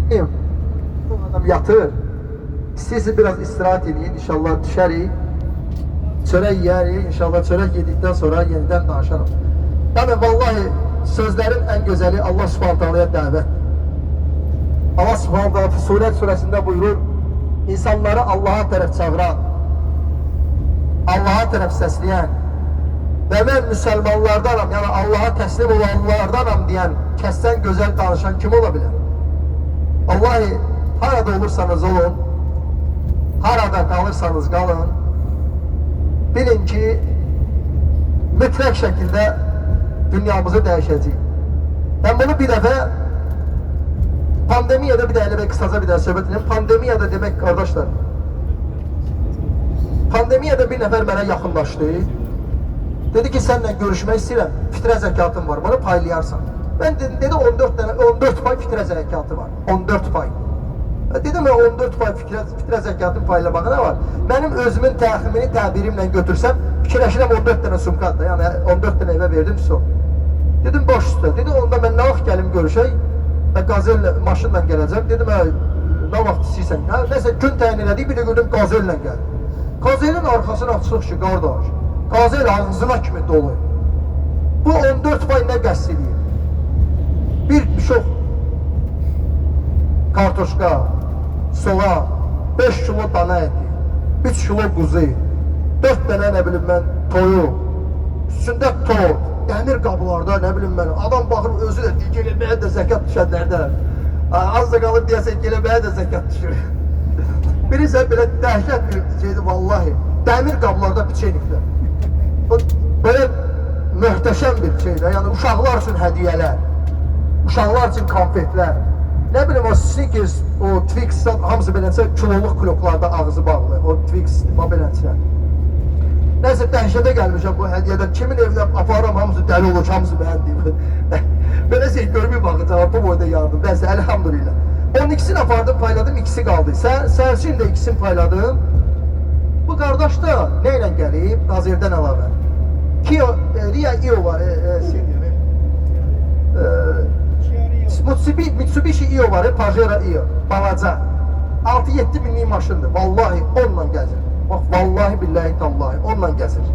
Sizi adam yatır. İstəyirsiniz biraz istirahat edin, inşallah düşərik. Çörək yeyərik, inşallah çörək yedikdən sonra yenidən danışarıq. Yəni vallahi sözlərin ən gözəli Allah Subhanahu taalaya dəvətdir. Allah Subhanahu taala Fussilet surəsində buyurur: insanları Allaha tərəf çağıran, Allaha tərəf səsləyən və mən müsəlmanlardanam, yəni Allaha təslim olanlardanam deyən kəsdən gözəl danışan kim ola bilər? Vallahi harada olursanız olun, harada qalırsanız qalın, bilin ki, mütləq şəkildə dünyamızı dəyişəcəyik. Ben bunu bir dəfə pandemiyada bir də elə qısaca bir də söhbət edeyim. Pandemiyada demək qardaşlar, pandemiyada bir nəfər mənə yaxınlaşdı. Dedi ki, səninlə görüşmək istəyirəm. Fitrə zəkatım var, bunu paylayarsan. Mən dedim, dedi 14 dənə 14 pay fitrə zəkatı var. 14 pay. Dedim, 14 pay fitrə zəkatını paylamağa nə var? Mənim özümün təxmini təbirimlə götürsəm, fikirləşirəm 14 dənə sumkadır. Yəni 14 dənə evə verdim, so. Dedim, baş üstə. Dedi, onda mən nə vaxt gəlim görüşək? Və qazellə, maşınla gələcəm. Dedim, hə, nə vaxt istəyirsən? Hə, nəsə gün təyin elədik, bir də gördüm qazellə gəldi. Qazelin arxasını açıq ki, qardaş. Qazel ağzına kimi dolu. Bu 14 pay nə qəsd eləyir? Bir çox kartoşka, soğan, 5 kilo dana eti, 3 kilo quzu, 4 dənə nə bilim mən toyuq, üstündə tort, dəmir qablarda nə bilim mən, adam baxır özü də deyir ki, elə mənə də zəkat düşənlərdən. Az da qalır deyəsən ki, elə mənə də zəkat düşür. Bilirsən, belə dəhşət bir şeydir vallahi. Dəmir qablarda piçeniklər. Belə möhtəşəm bir şeydir. Yəni uşaqlar üçün hədiyyələr, uşaqlar üçün konfetlər. Nə bilim o Snickers, o Twix hamısı beləncə kiloluq kloklarda ağzı bağlı. O Twix, beləncə. Nəsə dəhşətə gəlmişəm bu hədiyyədən. Kimin evinə aparıram, hamısı dəli olur, hamısı bəyəndi. Belə şey görməyim baxacağam, bu boyda yardım. Nəsə, əlhamdülillah. Onun ikisini apardım, payladım, ikisi qaldı. Sərçin də ikisini payladım. Bu qardaş da nə ilə gəlib? Qazeldən əlavə. Kia, Ria Io var, Mitsubishi Io var, Pajero Io, balaca. 6-7 minlik maşındır. Vallahi onunla gəzir. Bax, vallahi billahi tallahi onunla gəzir.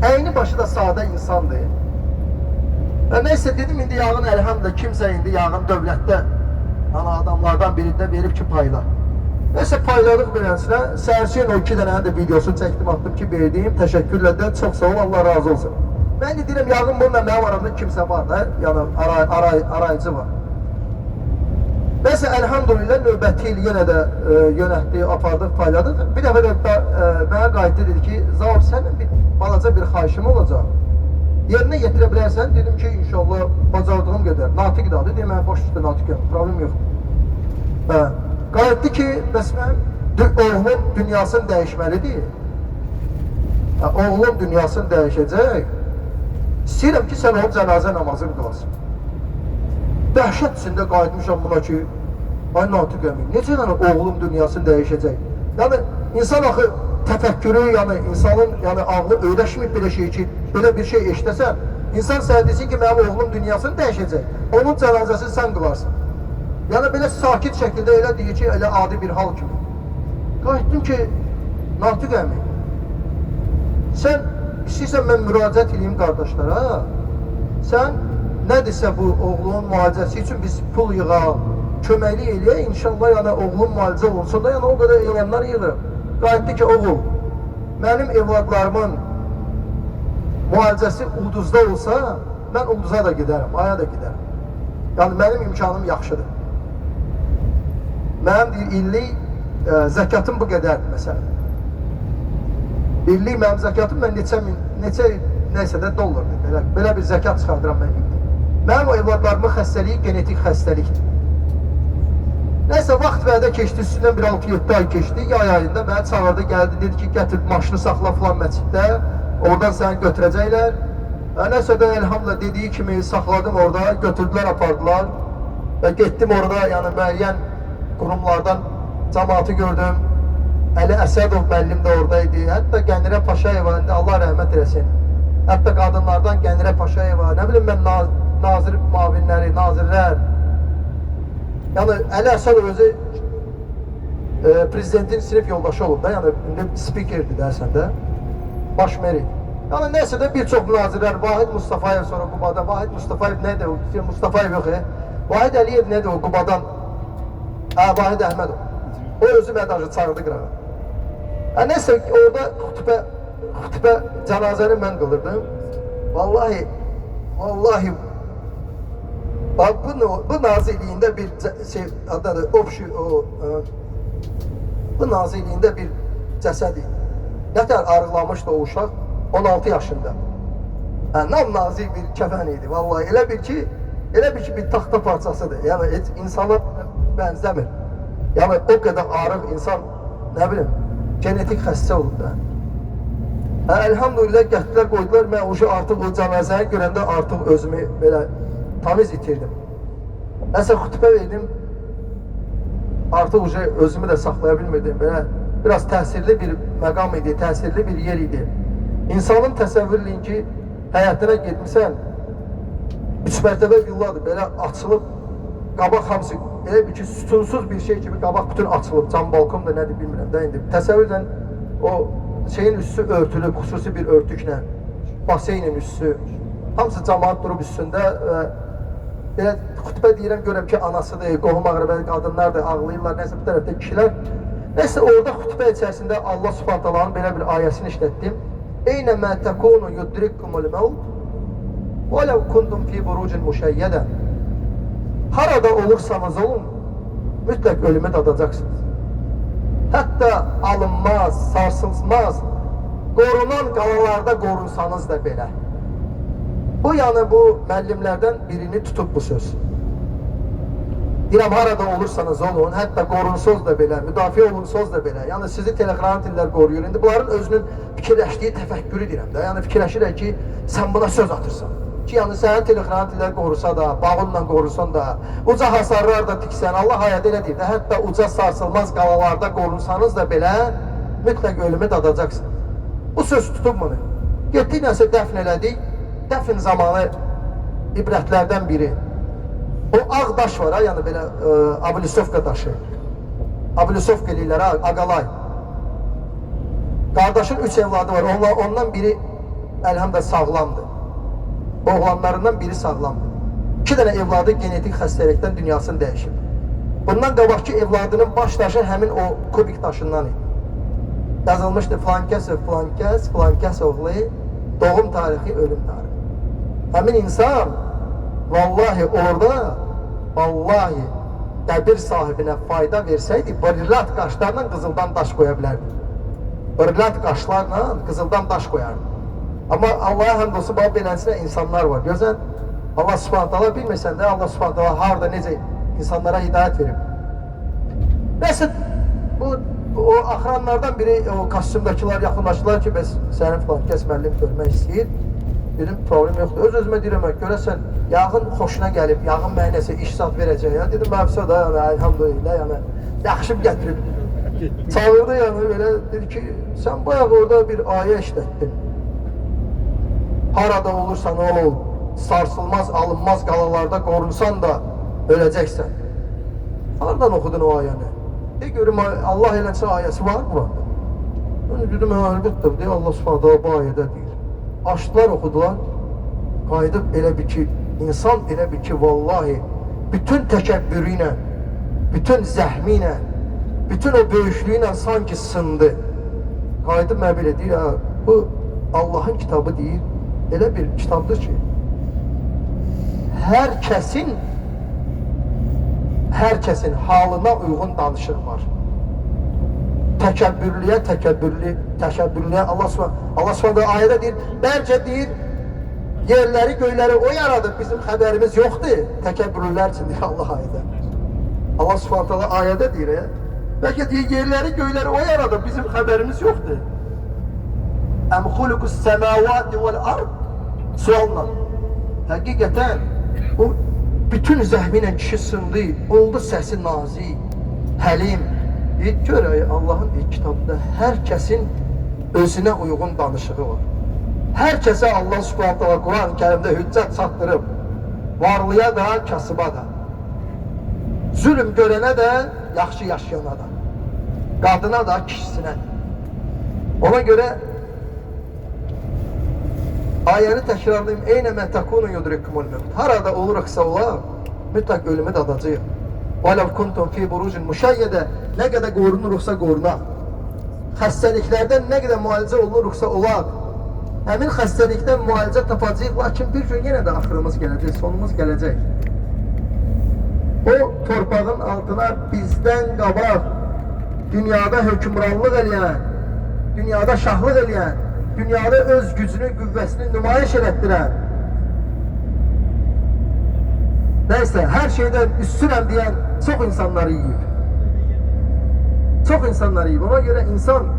Əyni başı da sadə insandır. Və neysə dedim, indi yağın əlhamdülillah kimsə indi yağın dövlətdə yəni adamlardan birində verib ki, payla. Neysə payladıq beləsinə. Səhərçiyin o 2 dənə də videosunu çəkdim, atdım ki, verdim. Təşəkkürlə də, çox sağ ol, Allah razı olsun. Mən də deyirəm, yağın bununla mənim aramda kimsə var da, yəni arayıcı var. Neysə, əlhamdülillah növbəti il yenə də yönətdi, apardıq, payladıq. Bir dəfə də mənə qayıtdı, dedi ki, Zaur, sənin bir balaca bir xahişim olacaq. Yerinə yetirə bilərsən? Dedim ki, inşallah bacardığım qədər. Natiq də adı, deyim, mən baş üstə natiqəm, problem yox. Hə, qayıtdı ki, bəs mənim oğlum dünyasını dəyişməlidir. Hə, oğlum dünyasını dəyişəcək. İstəyirəm ki, sən onun cənazə namazını qılasın. Dəhşət içində qayıtmışam buna ki, ay Natiq əmi, necə yəni oğlum dünyasını dəyişəcək? Yəni, insan axı təfəkkürü, yəni insanın yəni, ağlı öyrəşməyib belə şey ki, belə bir şey eşidəsən, insan sənə desin ki, mənim oğlum dünyasını dəyişəcək, onun cənazəsini sən qılarsın. Yəni, belə sakit şəkildə elə deyir ki, elə adi bir hal kimi. Qayıtdım ki, Natiq əmi, sən istəyirsən mən müraciət edeyim qardaşlara, sən nədirsə bu oğlunun müalicəsi üçün biz pul yığaq, köməklik eləyək, inşallah yəni oğlun müalicə olunsun da, yəni o qədər elanlar yığırım. Qayıtdı ki, oğul, mənim evladlarımın müalicəsi ulduzda olsa, mən ulduza da gedərəm, aya da gedərəm. Yəni mənim imkanım yaxşıdır. Mənim deyir, illik zəkatım bu qədərdir məsələn. İllik mənim zəkatım mən neçə min, neçə nəysə də dollardır. Belə bir zəkat çıxardıram mən illik. Mənim o evladlarımın xəstəliyi genetik xəstəlikdir. Nəysə, vaxt vədə keçdi, üstündən bir 6-7 ay keçdi. Yay ayında məni çağırdı, gəldi, dedi ki, gətir maşını saxla filan məsciddə, oradan səni götürəcəklər. Nəsə də elhamdülillah dediyi kimi saxladım orada, götürdülər, apardılar. Və getdim orada, yəni müəyyən qurumlardan cəmaatı gördüm. Əli Əsədov müəllim də oradaydı. Hətta Qənirə Paşayeva, indi Allah rəhmət eləsin. Hətta qadınlardan Qənirə Paşayeva, nə bilim mən nazir müavinləri, nazirlər, Yəni Əli Əsədov özü prezidentin sinif yoldaşı olub da, yəni indi spikerdir də əslində, baş meri. Yəni nəsə də bir çox nazirlər, Vahid Mustafayev sonra Qubadan, Vahid Mustafayev nədir o? Mustafayev yox, Vahid Əliyev nədir o Qubadan? Hə, Vahid Əhmədov. O özü mədacı çağırdı qırağa. Nəsə orada xütbə cənazəni mən qılırdım. Vallahi, vallahi bax, bu nazirliyində bir şey, adı bu nazirliyində bir cəsəd idi. Nətər arıqlamışdı o uşaq, 16 yaşında. Hə, nam nazik bir kəfən idi. Vallahi elə bir ki, bir taxta parçasıdır. Yəni heç insana bənzəmir. Yəni o qədər arıq insan, nə bilim, genetik xəstə olub da. Hə, elhamdülillah gətirdilər, qoydular. Mən o artıq o cənazəni görəndə artıq özümü belə tamiz itirdim. Nəsə xütbə verdim. Artıq özümü də saxlaya bilmirdim. Belə biraz təsirli bir məqam idi, təsirli bir yer idi. İnsanın təsəvvür eləyin ki, həyətinə getmirsən, 3 mərtəbə villadır, belə açılıb, qabaq hamısı, elə bir ki, sütunsuz bir şey kimi qabaq bütün açılıb, cam balkon da nədir bilmirəm də indi. Təsəvvür edən o şeyin üstü örtülüb, xüsusi bir örtüklə, baseynin üstü, hamısı camaat durub üstündə və belə xütbə deyirəm, görürəm ki, anasıdır, qohum əqrəbə qadınlardır, ağlayırlar, nəsə bu tərəfdə kişilər. Nəsə orada xütbə içərisində Allah Subhanahu taalanın belə bir ayəsini işlətdim. Eynə mə təkunu yudrikkumul mevt və ləv kuntum fi burucin müşəyyədə. Harada olursanız olun, mütləq ölümü dadacaqsınız. Hətta alınmaz, sarsılmaz, qorunan qalalarda qorunsanız da belə. Bu yəni bu müəllimlərdən birini tutub bu söz. Deyirəm, harada olursanız olun, hətta qorunsuz da belə, müdafiə olunsuz da belə. Yəni sizi telexrantillər qoruyur. İndi bunların özünün fikirləşdiyi təfəkkürü deyirəm də. Yəni fikirləşirlər ki, sən buna söz atırsan. Ki, yəni səni telexrantillər qorusa da, bağınla qorusan da, uca hasarlar da tiksən, Allah ayədə elə deyir də, hətta uca sarsılmaz qalalarda qorunsanız da belə, mütləq ölümü dadacaqsınız. Bu söz tutub bunu. Getdik nəsə dəfn elədik. Dəfn zamanı ibrətlərdən biri. O ağ daş var ha, yəni belə Abilisovka daşı. Abilisovka eləyirlər ha, Ağalay. Qardaşın 3 evladı var. Ondan biri əlhəmdə sağlamdır. Oğlanlarından biri sağlamdır. 2 dənə evladı genetik xəstəlikdən dünyasını dəyişib. Bundan qabaqki evladının baş daşı həmin o kubik daşından idi. Yazılmışdı filankəs, filankəs, filankəs oğlu, doğum tarixi, ölüm tarixi. Həmin insan vallahi orada, vallahi qəbir sahibinə fayda versəydi, brilliant qaşlarla qızıldan daş qoya bilərdi. Brilliant qaşlarla qızıldan daş qoyardı. Amma Allah'a həmd olsun, bax beləsinə insanlar var. Görsən, Allah Subhanahu taala bilmirsən də, Allah Subhanahu taala harada necə insanlara hidayət verib. Nəsə, o axıranlardan biri, o kostyumdakılar yaxınlaşdılar ki, bəs sənin filan kəs müəllim görmək istəyir. Dedim, problem yoxdur. Öz-özümə deyirəm, görəsən, yağın xoşuna gəlib, yağın mənə nəsə iş zat verəcək. Ya. Dedim, məfsə da, yəni, elhamdülillah, yəni, yaxşı gətirib. Çağırdı, yəni, belə, dedi ki, sən bayaq orada bir ayə işlətdin. Harada olursan ol, sarsılmaz, alınmaz qalalarda qorunsan da öləcəksən. Hardan oxudun o ayəni? De görüm, Allah eləsə ayəsi var Quranda. Mən dedim, əlbəttə, deyə Allah Subhanahu taala bu ayədə deyir. Açdılar, oxudular. Qayıdıb elə bir ki, insan elə bir ki, vallahi bütün təkəbbürü ilə, bütün zəhmi ilə, bütün o böyüklüyü ilə sanki sındı. Qayıdıb mənə belə deyir, ha, bu Allahın kitabı deyir, elə bir kitabdır ki, hər kəsin halına uyğun danışıq var. Təkəbbürlüyə, təkəbbürlüyə Allah Subhanahu ayədə deyir, bəlkə deyir, yerləri, göyləri o yaradır, bizim xəbərimiz yoxdur. Təkəbbürlülər üçün deyir Allah ayədə. Allah Subhanahu ayədə deyir, bəlkə deyir, yerləri, göyləri o yaradır, bizim xəbərimiz yoxdur. Əm xuluqus səmavati vel ard sualla. Həqiqətən o bütün zəhmi ilə kişi sındı, oldu səsi nazik, həlim. Deyir, görək, Allahın kitabında hər kəsin özünə uyğun danışığı var. Hər kəsə Allah Subhanahu taala Quran-ı Kərimdə hüccət çatdırıb. Varlıya da, kasıba da. Zülm görənə də, yaxşı yaşayana da. Qadına da, kişisinə də. Ona görə ayəni təkrarlayım. Eynəmə təkunu yudrikkumul mevt. Harada oluruqsa olaq, mütləq ölümü dadacağıq. Vələv kuntum fi burucin müşəyyədə. Nə qədər qorunuruqsa qorunaq. Xəstəliklərdən nə qədər müalicə olunuruqsa olaq. Həmin xəstəlikdən müalicə tapacağıq, lakin bir gün yenə də axırımız gələcək, sonumuz gələcək. O torpağın altına bizdən qabaq dünyada hökmranlıq eləyən, dünyada şahlıq eləyən, dünyada öz gücünü, qüvvəsini nümayiş elətdirən, nəysə, hər şeydən üstünəm deyən çox insanları yiyib. Çox insanları yiyib. Ona görə insan,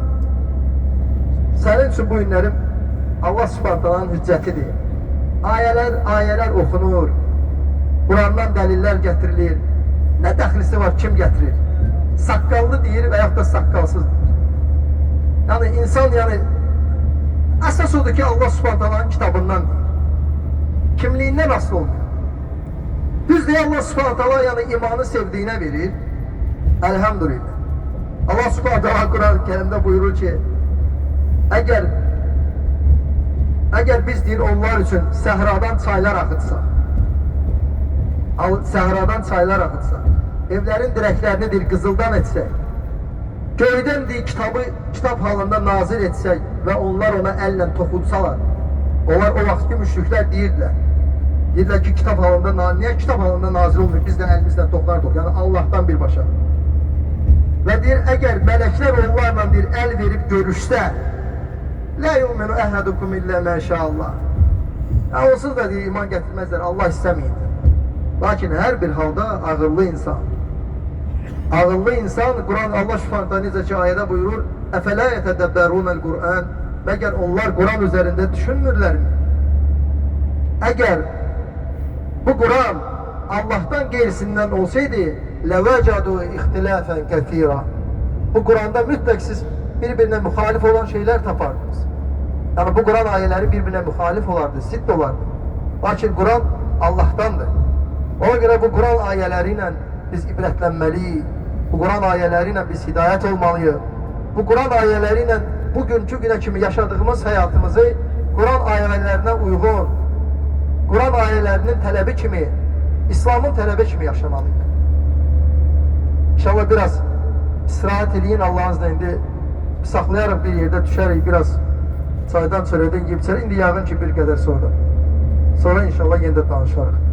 sənin üçün bu günlərim Allah Subhanahu Taala'nın hüccətidir. Ayələr oxunur. Qurandan dəlillər gətirilir. Nə dəxlisi var, kim gətirir? Saqqallı deyir və yaxud da saqqalsız deyir. Yəni insan, yəni əsas odur ki, Allah Subhanahu Taala'nın kitabından deyir. Kimliyindən asılı olmuyor. Düzdür, Allah Subhanahu Taala yəni imanı sevdiyinə verir. Elhamdülillah. Allah Subhanahu Taala Quran-ı Kerimdə buyurur ki, əgər biz deyir onlar üçün səhradan çaylar axıtsaq, səhradan çaylar axıtsaq, evlərin dirəklərini deyir qızıldan etsək, göydən deyir kitabı kitab halında nazil etsək və onlar ona əllə toxunsalar, onlar o vaxtki müşriklər deyirdilər. Deyirlər ki, kitab halında, niyə kitab halında nazil olmuyor? Biz də əlimizlə toxunardıq. Yəni Allahdan birbaşa. Və deyir, əgər mələklər onlarla deyir, əl verib görüşsə, Lə yu'minu əhədukum illə məşəallah. Yəni, onsuz da deyir, iman gətirməzlər, Allah istəməyindir. Lakin hər bir halda ağıllı insan. Ağıllı insan, Quran Allah Subhanahu taala necə ki ayədə buyurur, Əfələ yetədəbbərunəl Qur'an. Məgər onlar Quran üzərində düşünmürlərmi? Əgər bu Quran Allahdan qeyrisindən olsaydı, ləvəcadu ixtilafən kəthira. Bu Quranda mütləq siz bir-birinə müxalif olan şeylər tapardınız. Yəni bu Quran ayələri bir-birinə müxalif olardı, zidd olardı. Lakin Quran Allahdandır. Ona görə bu Quran ayələri ilə biz ibrətlənməliyik. Bu Quran ayələri ilə biz hidayət olmalıyıq. Bu Quran ayələri ilə bugünkü günə kimi yaşadığımız həyatımızı Quran ayələrinə uyğun, Quran ayələrinin tələbi kimi, İslamın tələbi kimi yaşamalıyıq. İnşallah biraz istirahət eləyin, Allahın izniyle indi saxlayarıq bir yerdə düşərik biraz çaydan çörəkdən yeyib içərik. İndi yəqin ki bir qədər sonra. Sonra inşallah yenə də danışarıq.